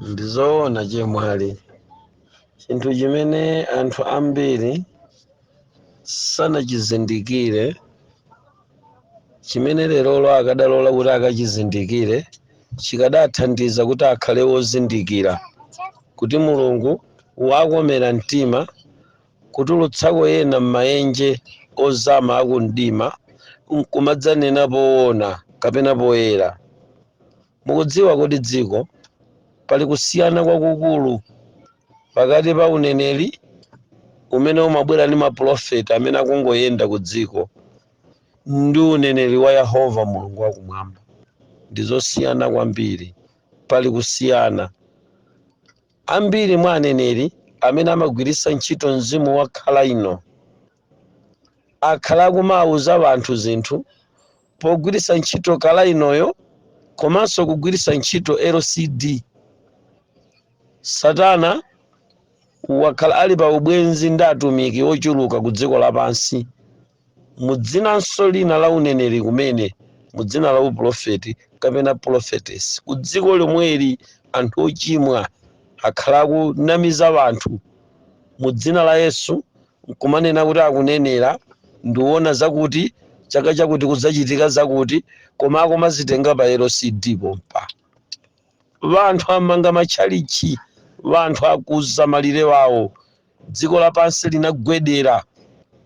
Ndizoona chemwali, chinthu chimene anthu ambiri sanachizindikire, chimene lerolo akadalola kuti akachizindikire, chikadathandiza kuti akhale wozindikira kuti Mulungu wakomera mtima kutulutsako ena m'maenje ozama akumdima nkumadzanena poona kapena poyera. Mukudziwa kuti dziko pali kusiyana kwakukulu pakati pa uneneri umene umabwera ndi maprofeti amene akungoyenda ku dziko ndi uneneri wa Yehova Mulungu wakumwamba. Ndizosiyana kwambiri, pali kusiyana. Ambiri mwa aneneri amene amagwiritsa ntchito mzimu wa kalaino akhala akumawuza anthu zinthu pogwiritsa ntchito kalainoyo komanso kugwiritsa ntchito LCD. Satana wakhala ali pa ubwenzi ndi atumiki ochuluka ku dziko lapansi mudzinanso lina la uneneri, kumene mudzina la uprofeti kapena prophetess. Ku dziko lomweli anthu ochimwa akhala akunamiza anthu mu dzina la Yesu nkumanena kuti akunenera, ndiwona zakuti chaka chakuti kudzachitika zakuti, koma akumazitenga pa LCD pompa. Vanthu amanga matchalichi, vanthu akuza malire wawo, dziko lapansi linagwedera.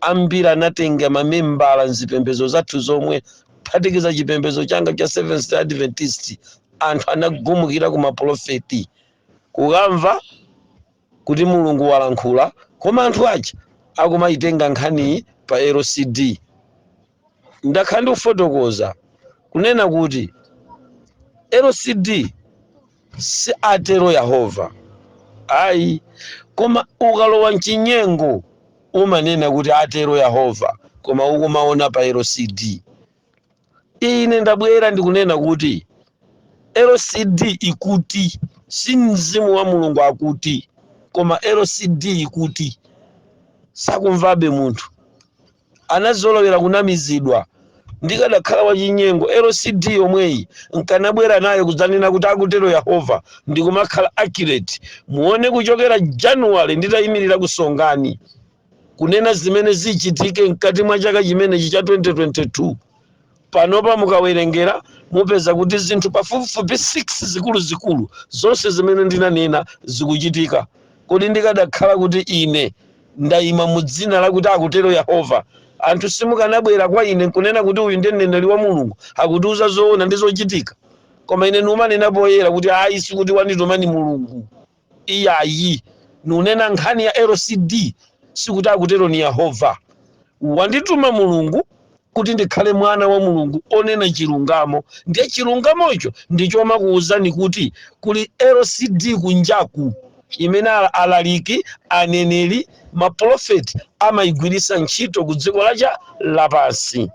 Ambiri anatenga mamembala mzipembedzo zathu zomwe, kuphatikiza chipembedzo changa cha Seventh Day Adventist. Anthu anagumukira ku maprofeti kukamva kuti Mulungu walankhula, koma anthu aja akumayitenga nkhaniyi pa LCD. Ndakhala ndikufotokoza kunena kuti LCD si atero Yehova ayi, koma ukalowa mchinyengo umanena kuti atero Yehova, koma ukumaona pa LCD. Ine ndabwera ndikunena kuti LCD ikuti si mzimu wa Mulungu akuti, koma LCD ikuti. Sakumvabe munthu, anazolowera kunamizidwa. Ndikadakhala wachinyengo, LCD yomweyi nkanabwera nayo kudzanena kuti akutero Yehova ndikumakhala accurate. Muone, kuchokera January nditayimirira kusongani kunena zimene zichitike mkati mwa chaka chimenechi cha 2022, panopa mukawerengera mupeza kuti zinthu pafupifupi 6 zikuluzikulu zonse zimene ndinanena zikuchitika. Kodi ndikadakhala kuti ine ndayima mu dzina lakuti akutero Yehova, anthu simukanabwera kwa ine nkunena kuti uyu ndiye mneneri wa Mulungu, akutiuza zoona ndi zochitika? Koma ine ndimanena poyera kuti ayi, sikuti wanditumani Mulungu iyayi, nunena nkhani ya LCD, sikuti akutero ni Yehova. Wandituma Mulungu kuti ndikhale mwana wa Mulungu onena chilungamo. Ndiye chilungamocho ndichomakuwuzani kuti kuli LCD kunjaku imene alaliki, aneneri, maprofeti amayigwiritsa ntchito ku dziko lacha lapansi.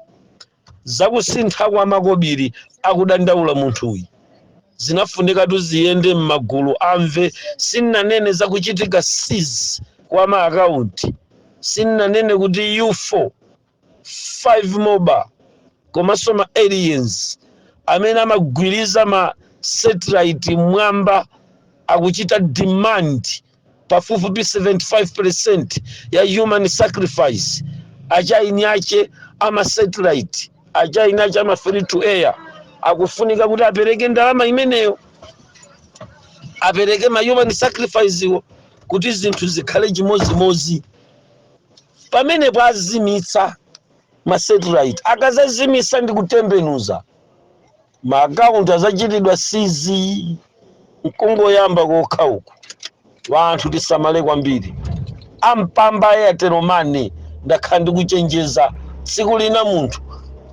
Zakusintha kwa makobiri akudandaula munthuyi zinafunika ziyende m'magulu amve. Sinnanene zakuchitika seize kwa maakaunti, sinnanene kuti UFO 5 moba komanso ma aliens amene amagwiriza ma satellite mwamba akuchita demand pafupifupi 75% ya human sacrifice. Achaini ache ama satellite, achaini ache ama free to air akufunika kuti apereke ndalama imeneyo, apereke ma human sacrifice iwo kuti zinthu zikhale chimozimozi. Pamenepo azimitsa ma satellite, akazazimisa ndi kutembenuza maakaunti azachitidwa seize. Nkungoyamba kokha uku, wanthu tisamale kwambiri. Ampamba Airtel Money, ndakhala ndikuchenjeza, tsiku lina munthu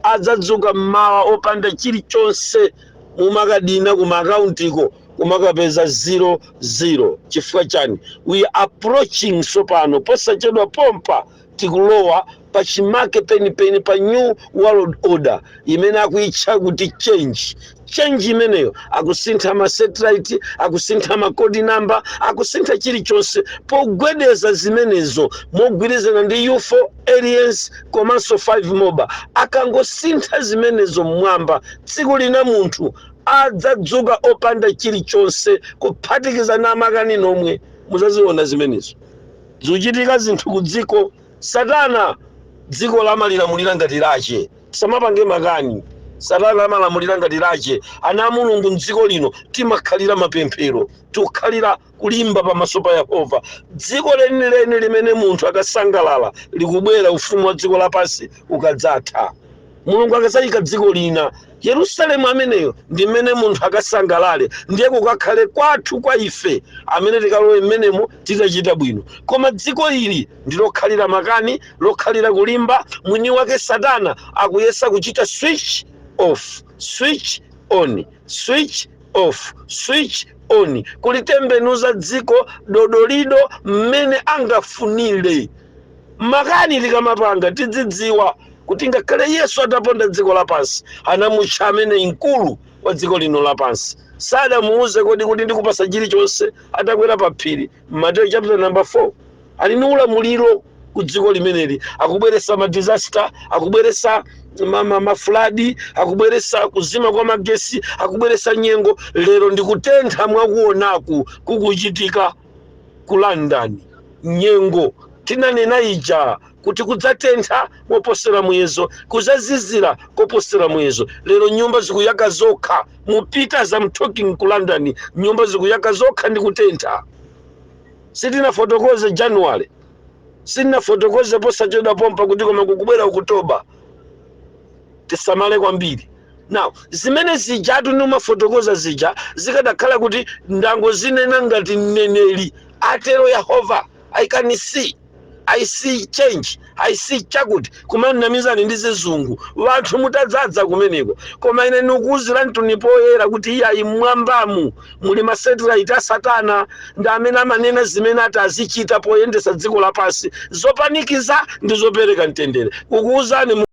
adzadzuka mmawa opanda chilichonse, mumakadina kuma akauntiko kumakapeza 00. Chifukwa chani? We are approaching sopano, posachedwa pompa tikulowa pachimake penipeni pa new world order imene akuitcha kuti change. Change imeneyo akusintha ma satellite, akusintha ma code number, akusintha chilichonse pogwedeza zimenezo mogwirizana ndi UFO, aliens komanso 5 moba. Akangosintha zimenezo mmwamba, tsiku lina munthu Adzadzuka opanda chilichonse, kuphatikiza na makani nomwe. Muzaziona zimenezo zikuchitika, zinthu ku dziko. Satana dziko lamalilamulira ngati lache. Samapange makani, Satana amalamulira ngati lache. Ana a Mulungu mdziko lino timakhalira mapemphero, tikukhalira kulimba pamaso pa Yehova. Dziko lenileni limene munthu akasangalala likubwera, ufumu wa dziko lapansi ukadzatha, Mulungu akadzayika dziko lina, Yerusalemu ameneyo, ndi mmene munthu akasangalale. Ndiye kukakhale kwathu kwa ife amene tikalowe mmenemo titachita bwino. Koma dziko ili ndi lokhalira makani, lokhalira kulimba. Mwini wake Satana akuyesa kuchita switch off, switch on, switch off, switch on, kulitembenuza dziko dodolido mmene angafunire. Makani tikamapanga, tidzidziwa kuti ngakhale Yesu ataponda dziko lapansi, anamutcha amene mkulu wa dziko lino lapansi. Sadamuuze kodi kuti ndikupasa chilichonse atakwera pa phiri? Mateyu chapter number 4. Ali ni ulamuliro ku dziko limeneli. Akubweresa ma disaster, akubweresa ma flood, akubweresa kuzima kwa magesi, akubweresa nyengo. Lero ndikutentha mwakuonaku kukuchitika ku London. Nyengo tinanena ija kuti kudzatentha moposera muyezo, kudzazizira koposera muyezo. Lero nyumba zikuyaka zokha. Mupita, as I'm talking, ku London nyumba zikuyaka zokha ndi kutentha. Sitinafotokoze January, sitinafotokoze posachedwa pompa kuti koma kukubwera October tisamale kwambiri. Now, zimene zijatu ndimafotokoza zija, zikadakhala kuti ndangozinena ngati mneneri, atero Yehova, I can see, I see change, I see chakuti, kumanamizani ndi zizungu, vanthu mutadzadza kumeneko. Koma ine ndikuwuzira mtuni poyera kuti iyayi, mmwambamu muli ma satellite a Satana, ndi amene amanena zimene ati azichita poyendesa dziko lapansi, zopanikiza ndi zopereka mtendere. Kukuwuzani.